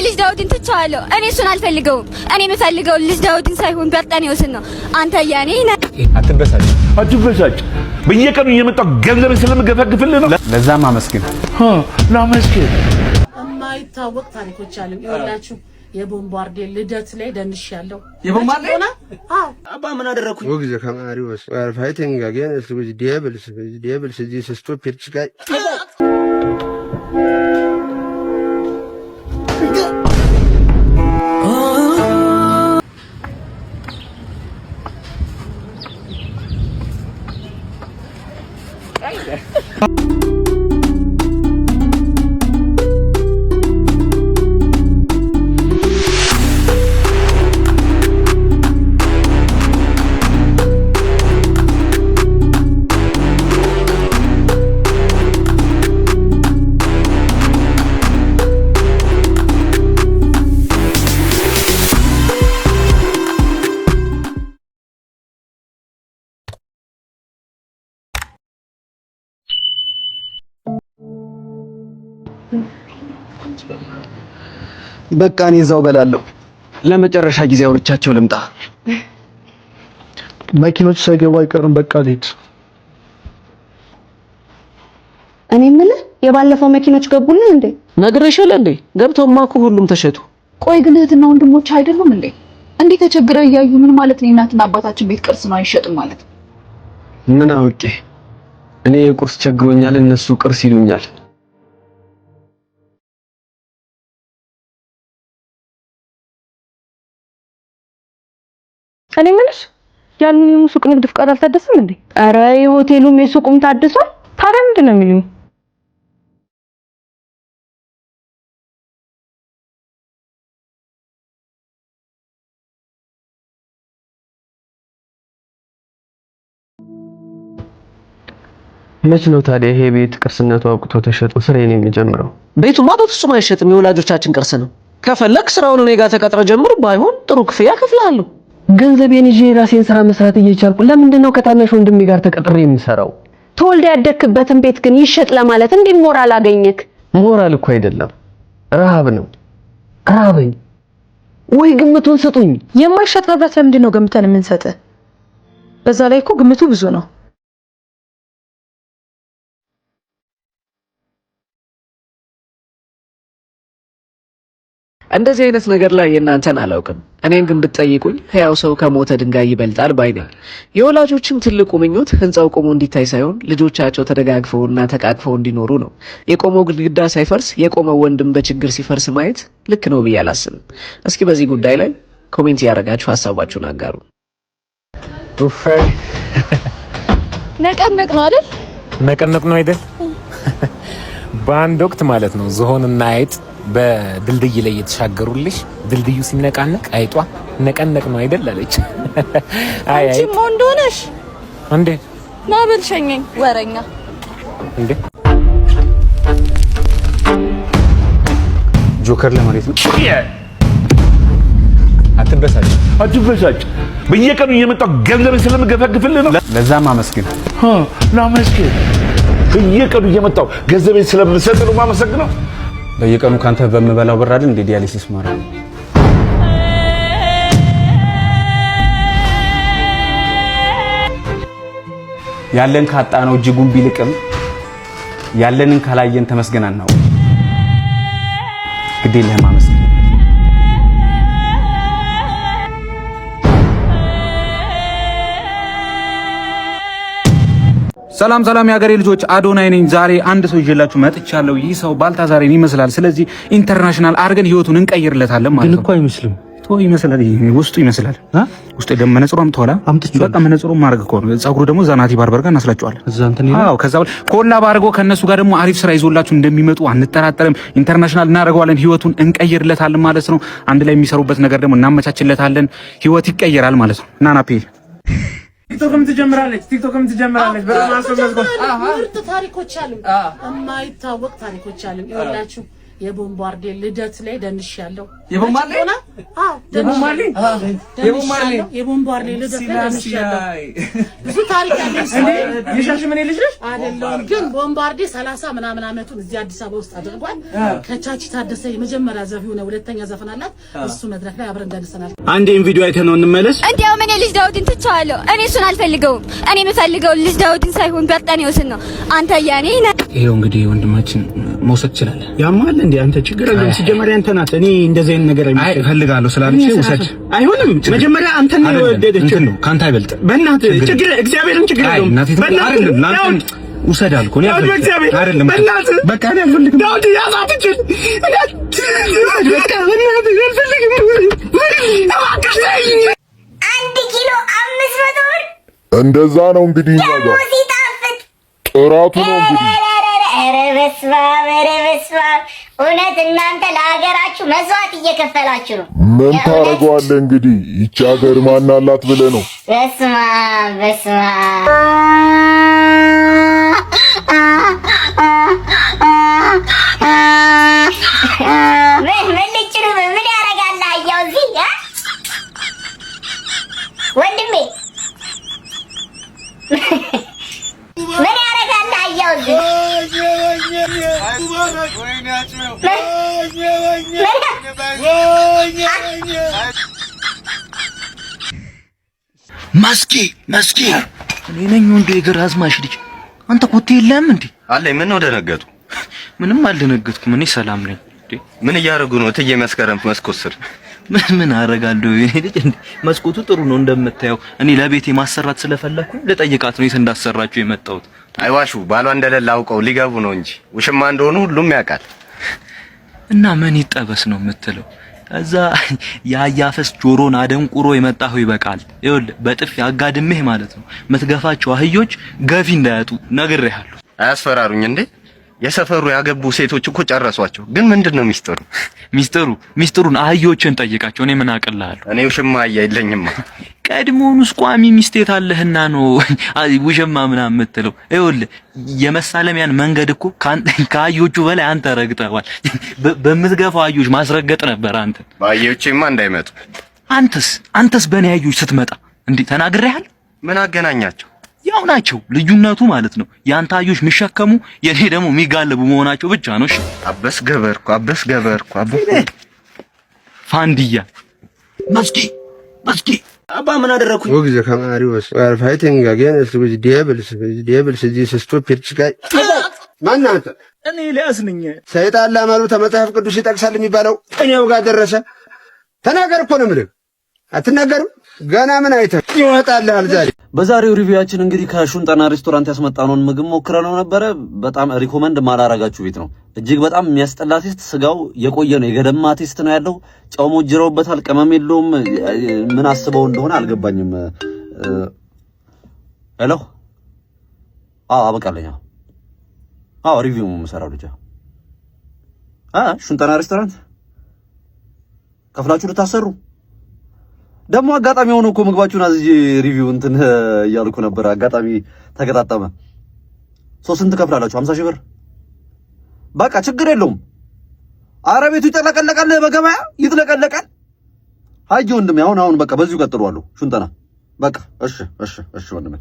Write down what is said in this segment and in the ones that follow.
ልጅ ዳውድን ትቼዋለሁ። እኔ እሱን አልፈልገውም። እኔ የምፈልገው ልጅ ዳውድን ሳይሆን በርጠኔዎስን ነው። አንተ የኔ ነህ። አትበሳጭ፣ አትበሳጭ። በየቀኑ እየመጣሁ ገንዘብን ስለምገፈግፍልህ ነው። ለዛም አመስግን። ላመስግን። የማይታወቅ ታሪኮች አሉ። ይኸውላችሁ የቦምባርዴ ልደት ላይ ደንሻለሁ። የቦምባርዴ? አዎ። አባ ምን አደረኩኝ? ውግዘ ከማሪዎስ we are fighting against with devils, with devils, this stupid guy. በቃ እኔ እዛው በላለሁ። ለመጨረሻ ጊዜ አውርቻቸው ልምጣ። መኪኖች ሳይገቡ አይቀርም። በቃ ልሂድ። እኔ የምልህ የባለፈው መኪኖች ገቡልን እንዴ? ነግሬሻለሁ እንዴ? ገብተውማ እኮ ሁሉም ተሸጡ። ቆይ ግን እህትና ወንድሞች አይደሉም እንዴ? እንዴ ተቸግረው እያዩ ምን ማለት ነው? የእናትና አባታችን ቤት ቅርስ ነው አይሸጥም ማለት? ምን አውቄ እኔ የቁርስ ቸግሮኛል፣ እነሱ ቅርስ ይሉኛል። እኔ የምልሽ ያንን የሱቅ ንግድ ፍቃድ አልታደሰም እንዴ? ኧረ የሆቴሉም የሱቁም ታድሷል። ታዲያ ምንድን ነው የሚሉኝ? መች ነው ታዲያ ይሄ ቤት ቅርስነቱ አብቅቶ ተሸጦ ስራዬን የሚጀምረው? ቤቱማ በፍጹም አይሸጥም፣ የወላጆቻችን ቅርስ ነው። ከፈለክ ስራውን እኔ ጋር ተቀጥረ ጀምር፣ ባይሆን ጥሩ ክፍያ እከፍልሃለሁ። ገንዘቤን ይዤ የራሴን ስራ መስራት እየቻልኩ ለምንድን ነው ከታናሽ ወንድሜ ጋር ተቀጥሬ የምሰራው? ተወልደ ያደግክበትን ቤት ግን ይሸጥ ለማለት እንዴት ሞራል አገኘክ? ሞራል እኮ አይደለም ረሃብ ነው። ራበኝ። ወይ ግምቱን ስጡኝ። የማይሸጥ ንብረት ለምንድን ነው ገምተን የምንሰጥ? በዛ ላይ እኮ ግምቱ ብዙ ነው። እንደዚህ አይነት ነገር ላይ የእናንተን አላውቅም። እኔን ግን ብትጠይቁኝ ሕያው ሰው ከሞተ ድንጋይ ይበልጣል ባይ ነኝ። የወላጆችም ትልቁ ምኞት ህንፃው ቆሞ እንዲታይ ሳይሆን ልጆቻቸው ተደጋግፈውና ተቃቅፈው እንዲኖሩ ነው። የቆመው ግድግዳ ሳይፈርስ የቆመው ወንድም በችግር ሲፈርስ ማየት ልክ ነው ብዬ አላስብም። እስኪ በዚህ ጉዳይ ላይ comment እያደረጋችሁ ሀሳባችሁን አጋሩ። ነቀነቅ ነው አይደል? ነቀነቅ ነው አይደል? በአንድ ወቅት ማለት ነው ዝሆንና አይጥ በድልድይ ላይ የተሻገሩልሽ፣ ድልድዩ ሲነቃነቅ አይጧ ነቀነቅ ነው አይደል አለች። አይ አይ አንቺም ወንድ ሆነሽ እንዴ? ና በል ሸኘኝ፣ ወረኛ እንዴ? ጆከር ለመሬት ነው። አትበሳጭ፣ አትበሳጭ። በየቀኑ እየመጣሁ ገንዘብን ስለምገፈግፍልህ ነው። ለዛም አመስግን። ላመስግን። በየቀኑ እየመጣሁ ገንዘቤን ስለምሰጥ ነው የማመሰግነው። በየቀኑ ካንተ በምበላው ብር አይደል እንዴ dialysis ማረግ? ያለን ካጣ ነው እጅጉን ቢልቅም ያለንን ካላየን ተመስገን አናውቅም። ግድ የለህም አመስግን። ሰላም ሰላም የሀገሬ ልጆች፣ አዶናይ ነኝ። ዛሬ አንድ ሰው ይዤላችሁ መጥቻለሁ። ይህ ሰው ባልታዛሬን ይመስላል። ስለዚህ international አድርገን ህይወቱን እንቀይርለታለን ማለት ነው። ግን እኮ አይመስልም። ቶ ይመስላል፣ ውስጡ ይመስላል። ውስጡ ደግሞ መነጽሯም ተኋላ በቃ መነጽሩ ማድረግ እኮ ነው። ጸጉሩ ደግሞ እዛ ናቲ barber ጋር እናስላጨዋለን። አዎ፣ ከዛ collab አድርጎ ከነሱ ጋር ደግሞ አሪፍ ስራ ይዞላችሁ እንደሚመጡ አንጠራጠርም። international እናደርገዋለን፣ ህይወቱን እንቀይርለታለን ማለት ነው። አንድ ላይ የሚሰሩበት ነገር ደግሞ እናመቻችለታለን። ህይወት ይቀየራል ማለት ነው። እና ናፒ ቲክቶክም ትጀምራለች፣ ቲክቶክም ትጀምራለች። ምርጥ ታሪኮች አሉ፣ የማይታወቅ ታሪኮች አሉ። ይኸውላችሁ የቦምባርዴ ልደት ላይ ደንሻለሁ። የቦምባርዴ? አዎ። የቦምባርዴ? የቦምባርዴ? የቦምባርዴ ልደት ላይ ደንሻለሁ። ብዙ ታሪክ ያለኝ ሰው እንዴ የሻሸመኔ ልጅ ነሽ? አይደለሁም፣ ግን ቦምባርዴ 30 ምናምን አመቱን እዚህ አዲስ አበባ ውስጥ አድርጓል። ከቻቺ ታደሰ የመጀመሪያ ዘፈን የሆነ ሁለተኛ ዘፈን አላት። እሱ መድረክ ላይ አብረን ደንሰናል። አንዴን ቪዲዮ አይተነው እንመለስ። እንዲያውም እኔ ልጅ ዳውድን ትቼዋለሁ። እኔ እሱን አልፈልገውም። እኔ የምፈልገው ልጅ ዳውድን ሳይሆን በርጠኔዎስን ነው። አንተ የኔ ነህ። ይሄው እንግዲህ ወንድማችን መውሰድ ትችላለህ። ያማል እንዴ አንተ? ችግር የለውም። ሲጀመር ያንተ ናት። እኔ እንደዚህ አይነት ነገር አይ እፈልጋለሁ ስላለች ውሰድ። አይሆንም። መጀመሪያ አንተ ነው የወደደችው። እንትን ነው ከአንተ አይበልጥም። በእናትህ ችግር እግዚአብሔርን ችግር የለውም። በእናትህ አይደለም ውሰድ አልኩህ። እኔ በእግዚአብሔር አይደለም በእናትህ በቃ እኔ አልፈልግም። ዳውድ ያዛት እችል በቃ በእናትህ አልፈልግም። እባክሽ ተይኝ። 1 ኪሎ 500 ብር። እንደዛ ነው እንግዲህ እኛ ደግሞ ጋር ሲጣፍጥ ጥራቱ ነው እንግዲህ። ኧረ በስመ አብ፣ ኧረ በስመ አብ! እውነት እናንተ ለሀገራችሁ መስዋዕት እየከፈላችሁ ነው። ምን ታደርገዋለህ እንግዲህ ይቺ ሀገር ማን አላት ብለህ ነው። በስመ አብ፣ በስመ አብ! ምን ልጭኑ ምን ያደርጋል አህያው እዚህ እ? ወንድሜ ምን ያደርጋል አህያው እዚህ? ምን መስኪ መስኪ፣ እኔ ነኝ ወንዱ የግራዝማች ልጅ። አንተ ኮቴ የለህም እንዴ? አለኝ። ምን ነው ደነገጡ? ምንም አልደነገጥኩም። እኔ ሰላም ነኝ። ምን እያደረጉ ነው? እትዬ መስከረም መስኮት ስር። ምን ምን አደርጋለሁ? የኔ ልጅ እንዴ መስኮቱ ጥሩ ነው እንደምታየው። እኔ ለቤቴ ማሰራት ስለፈለኩኝ ልጠይቃት ነው የት እንዳሰራችሁ የመጣሁት። አይዋሹ፣ ባሏ እንደሌለ አውቀው ሊገቡ ነው እንጂ ውሽማ እንደሆኑ ሁሉም ያውቃል። እና ምን ይጠበስ ነው የምትለው? እዛ የአያፈስ ጆሮን አደንቁሮ የመጣኸው ይበቃል። ይኸውልህ በጥፊ አጋድሜህ ማለት ነው የምትገፋቸው አህዮች ገፊ እንዳያጡ ነግሬሃለሁ። አያስፈራሩኝ እንዴ? የሰፈሩ ያገቡ ሴቶች እኮ ጨረሷቸው። ግን ምንድን ነው ሚስጥሩ? ሚስጥሩን አህዮችን ጠይቃቸው። እኔ ምን አቅልሃለሁ? እኔ ውሽማ አህያ የለኝማ። ቀድሞውኑስ ቋሚ ሚስቴት አለህና ነው ውሽማ ምናምን የምትለው? ይኸውልህ የመሳለሚያን መንገድ እኮ ከአህዮቹ በላይ አንተ ረግጠዋል። በምትገፋው አህዮች ማስረገጥ ነበር አንተ። በአህዮቼማ እንዳይመጡ። አንተስ በእኔ አህዮች ስትመጣ እንዴ ተናግሬሃል? ምን አገናኛቸው? ያው ናቸው ልዩነቱ ማለት ነው። የአንተ አህዮች የሚሸከሙ የኔ ደግሞ የሚጋለቡ መሆናቸው ብቻ ነው። እሺ አበስ ገበርኩ፣ አበስ ገበርኩ፣ አበስ ፋንድያ መስኪ መስኪ አባ ምን አደረኩኝ? ውግዘ ከማሪዎስ we are fighting against with devils, with devils, this stupid guy። ማነህ አንተ? እኔ ኤልያስ ነኝ። ሰይጣን ላመሉ ተመጽሐፍ ቅዱስ ይጠቅሳል የሚባለው እኔው ጋር ደረሰ። ተናገር እኮ ነው የምልህ። አትናገርም? ገና ምን አይተህ ይወጣልሃል ዛሬ። በዛሬው review ኣችን እንግዲህ ከሹንጠና ሬስቶራንት ያስመጣነውን ምግብ ሞክረነው ነበረ። በጣም recommend ማላረጋችሁ ቤት ነው። እጅግ በጣም የሚያስጠላ taste፣ ስጋው የቆየ ነው፣ የገደማ taste ነው ያለው። ጨው ሞጅረውበታል፣ ቅመም የለውም። ምን አስበው እንደሆነ አልገባኝም። Hello፣ አዎ አበቃለኝ። አዎ review የምሰራው ልጅ ሹንጠና ሬስቶራንት ከፍላችሁ ልታሰሩ ደግሞ አጋጣሚ ሆኖ እኮ ምግባችሁን አዝዤ review እንትን እያልኩ ነበር። አጋጣሚ ተገጣጠመ። So ስንት ከፍላላችሁ? 50 ሺህ ብር። በቃ ችግር የለውም። አረ ቤቱ ይጠለቀለቃል፣ በገበያ ይጥለቀለቃል። አይ ወንድሜ፣ አሁን አሁን በቃ በዚሁ ቀጥሏለሁ። ሹንጠና በቃ እሺ፣ እሺ፣ እሺ ወንድሜ።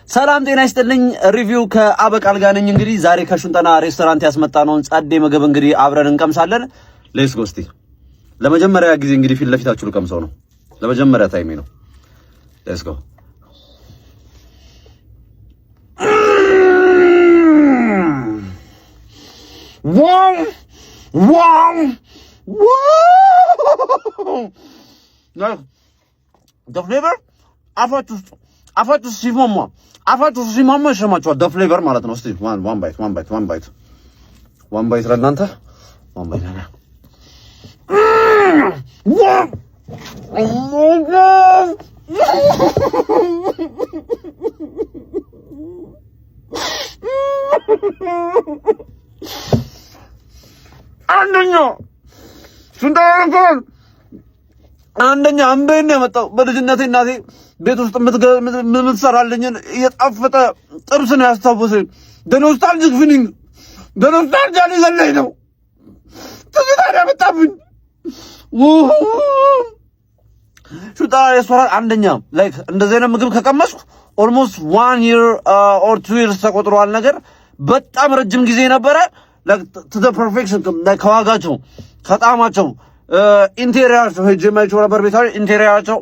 ሰላም ጤና ይስጥልኝ። Review ከአበቃል ጋር ነኝ። እንግዲህ ዛሬ ከሹንጠና ሬስቶራንት ያስመጣነውን ጸዴ ምግብ እንግዲህ አብረን እንቀምሳለን። Let's go እስቲ። ለመጀመሪያ ጊዜ እንግዲህ ፊት ለፊታችሁ ልቀምሰው ነው። ለመጀመሪያ time ኤ ነው። Let's go። Wow wow wow! The flavor አፋችሁ ውስጥ ሲሟሟ አፋችሁ ውስጥ ሲሟሟ ይሰማችኋል። The flavor ማለት ነው። እስቲ one bite, one bite, one bite, one bite ለእናንተ፣ one bite ለእኔ። Wow! Oh my God! አንደኛ ሹንጠና አንደኛ አንበይን ነው ያመጣው። በልጅነቴ እናቴ ቤት ውስጥ የምትሰራልኝን እየጣፈጠ ጥብስ ነው ያስታወሰኝ። The nostalgic feeling። በ nostalgia ሊዘለኝ ነው። ትዝታ ያመጣብኝ ሹንጣና ሬስቶራንት አንደኛ። Like እንደዚህ አይነት ምግብ ከቀመስኩ almost 1 year or 2 years ተቆጥሯል። ነገር በጣም ረጅም ጊዜ ነበረ። To the perfection፣ ከዋጋቸው፣ ከጣዕማቸው፣ interior ኣቸው ሄጄ የማይቸው ነበር። ቤታ interior ኣቸው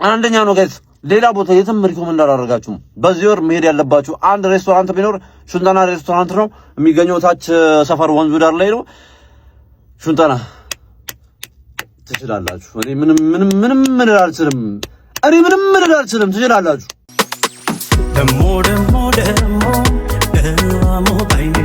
አንደኛ ነው guys። ሌላ ቦታ የትም recommend አላደርጋችሁም። በዚህ ወር መሄድ ያለባችሁ አንድ ሬስቶራንት ቢኖር ሹንጣና ሬስቶራንት ነው። የሚገኘው ታች ሰፈር ወንዙ ዳር ላይ ነው። ሹንጣና ትችላላችሁ። እኔ ምንም ምንም ምንም ምን አልችልም። እኔ ምንም ምን አልችልም። ትችላላችሁ። ደሞ ደሞ ደሞ ደሞ ባይኔ።